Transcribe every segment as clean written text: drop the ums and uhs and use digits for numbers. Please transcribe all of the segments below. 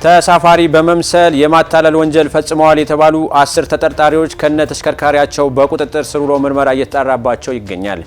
ተሳፋሪ በመምሰል የማታለል ወንጀል ፈጽመዋል የተባሉ 10 ተጠርጣሪዎች ከነ ተሽከርካሪያቸው በቁጥጥር ስር ውለው ምርመራ እየተጣራባቸው ይገኛል።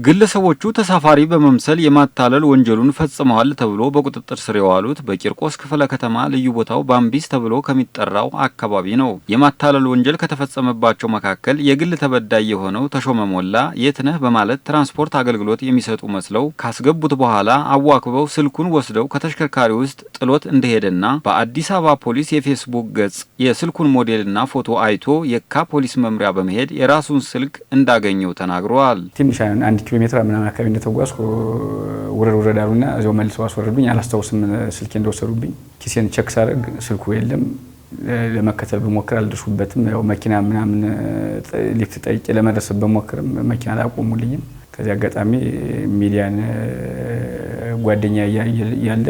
ግለሰቦቹ ተሳፋሪ በመምሰል የማታለል ወንጀሉን ፈጽመዋል ተብሎ በቁጥጥር ስር የዋሉት በቂርቆስ ክፍለ ከተማ ልዩ ቦታው ባምቢስ ተብሎ ከሚጠራው አካባቢ ነው። የማታለል ወንጀል ከተፈጸመባቸው መካከል የግል ተበዳይ የሆነው ተሾመ ሞላ የት ነህ በማለት ትራንስፖርት አገልግሎት የሚሰጡ መስለው ካስገቡት በኋላ አዋክበው ስልኩን ወስደው ከተሽከርካሪ ውስጥ ጥሎት እንደሄደና በአዲስ አበባ ፖሊስ የፌስቡክ ገጽ የስልኩን ሞዴልና ፎቶ አይቶ የካ ፖሊስ መምሪያ በመሄድ የራሱን ስልክ እንዳገኘው ተናግሯል። ትንሽ 1 ኪሎ ሜትር ምናምን አካባቢ እንደተጓዝኩ ውረድ ውረድ አሉና እዚያው መልሰው አስወረዱኝ። አላስታውስም ስልኬ እንደወሰዱብኝ። ኪሴን check ሳደርግ ስልኩ የለም። ለመከተል ብሞክር አልደርሱበትም። ያው መኪና ምናምን ሊፍት ጠይቄ ለመድረስ ብሞክርም መኪና አላቆሙልኝም። ከዚህ አጋጣሚ ሚዲያን ጓደኛ ያለ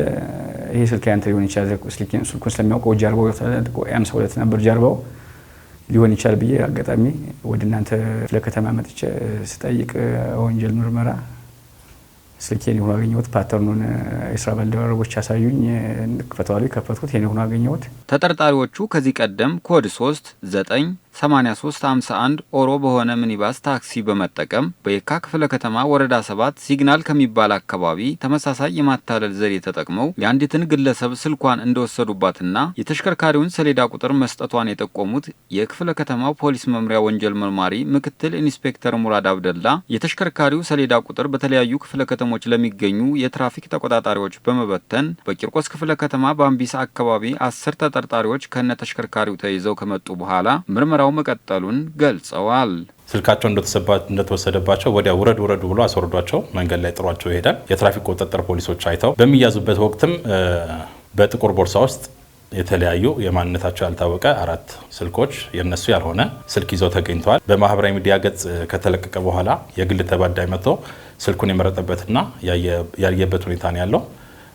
ይሄ ስልክ ያንተ ሊሆን ይችላል፣ ስልኩን ስለሚያውቀው ጀርባው 52 ነበር፣ ጀርባው ሊሆን ይችላል ብዬ አጋጣሚ ወደ እናንተ ለከተማ መጥቼ ስጠይቅ ወንጀል ምርመራ ስልኬን ሆኖ አገኘሁት። Pattern ኡን የስራ ባልደረቦች ያሳዩኝ፣ ክፈተዋል። ከፈትኩት፣ የኔ ሆኖ አገኘሁት። ተጠርጣሪዎቹ ከዚህ ቀደም ኮድ 3 9 83 51 ኦሮ በሆነ ሚኒባስ ታክሲ በመጠቀም በየካ ክፍለ ከተማ ወረዳ 7 ሲግናል ከሚባል አካባቢ ተመሳሳይ የማታለል ዘዴ ተጠቅመው የአንዲትን ግለሰብ ስልኳን እንደወሰዱባትና የተሽከርካሪውን ሰሌዳ ቁጥር መስጠቷን የጠቆሙት የክፍለ ከተማው ፖሊስ መምሪያ ወንጀል መርማሪ ምክትል ኢንስፔክተር ሙራድ አብደላ፣ የተሽከርካሪው ሰሌዳ ቁጥር በተለያዩ ክፍለ ከተሞች ለሚገኙ የትራፊክ ተቆጣጣሪዎች በመበተን በቂርቆስ ክፍለ ከተማ ባምቢስ አካባቢ 10 ተጠርጣሪዎች ከነ ተሽከርካሪው ተይዘው ከመጡ በኋላ ምርመራው መቀጠሉን ገልጸዋል። ስልካቸው እንደተወሰደባቸው ወዲያ ውረድ ውረዱ ብሎ አስወርዷቸው መንገድ ላይ ጥሏቸው ይሄዳል። የትራፊክ ቁጥጥር ፖሊሶች አይተው በሚያዙበት ወቅትም በጥቁር ቦርሳ ውስጥ የተለያዩ የማንነታቸው ያልታወቀ አራት ስልኮች፣ የነሱ ያልሆነ ስልክ ይዘው ተገኝተዋል። በማህበራዊ ሚዲያ ገጽ ከተለቀቀ በኋላ የግል ተበዳይ መጥቶ ስልኩን የመረጠበትና ያየበት ሁኔታ ነው ያለው።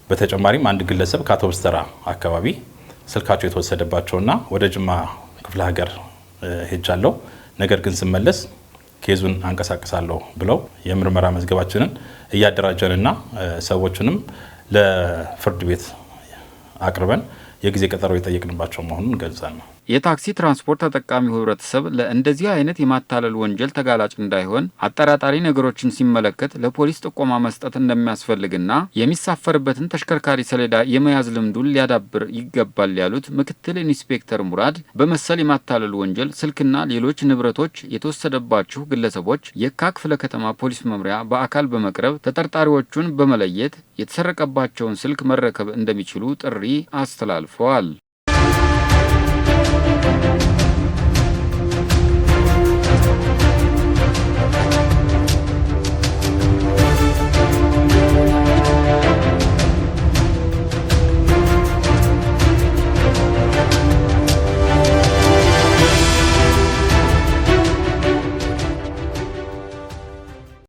በተጨማሪም አንድ ግለሰብ ከአውቶቡስ ተራ አካባቢ ስልካቸው የተወሰደባቸውና ወደ ጅማ ክፍለ ሀገር ሄጃለሁ፣ ነገር ግን ስመለስ case ኡን አንቀሳቅሳለሁ ብለው የምርመራ መዝገባችንን እያደራጀንና ሰዎቹንም ለፍርድ ቤት አቅርበን የጊዜ ቀጠሮ የጠየቅንባቸው መሆኑን ገልጸን ነው። የታክሲ ትራንስፖርት ተጠቃሚው ህብረተሰብ ለእንደዚህ አይነት የማታለል ወንጀል ተጋላጭ እንዳይሆን አጠራጣሪ ነገሮችን ሲመለከት ለፖሊስ ጥቆማ መስጠት እንደሚያስፈልግና የሚሳፈርበትን ተሽከርካሪ ሰሌዳ የመያዝ ልምዱን ሊያዳብር ይገባል ያሉት ምክትል ኢንስፔክተር ሙራድ፣ በመሰል የማታለል ወንጀል ስልክና ሌሎች ንብረቶች የተወሰደባችሁ ግለሰቦች የካ ክፍለ ከተማ ፖሊስ መምሪያ በአካል በመቅረብ ተጠርጣሪዎቹን በመለየት የተሰረቀባቸውን ስልክ መረከብ እንደሚችሉ ጥሪ አስተላልፈዋል።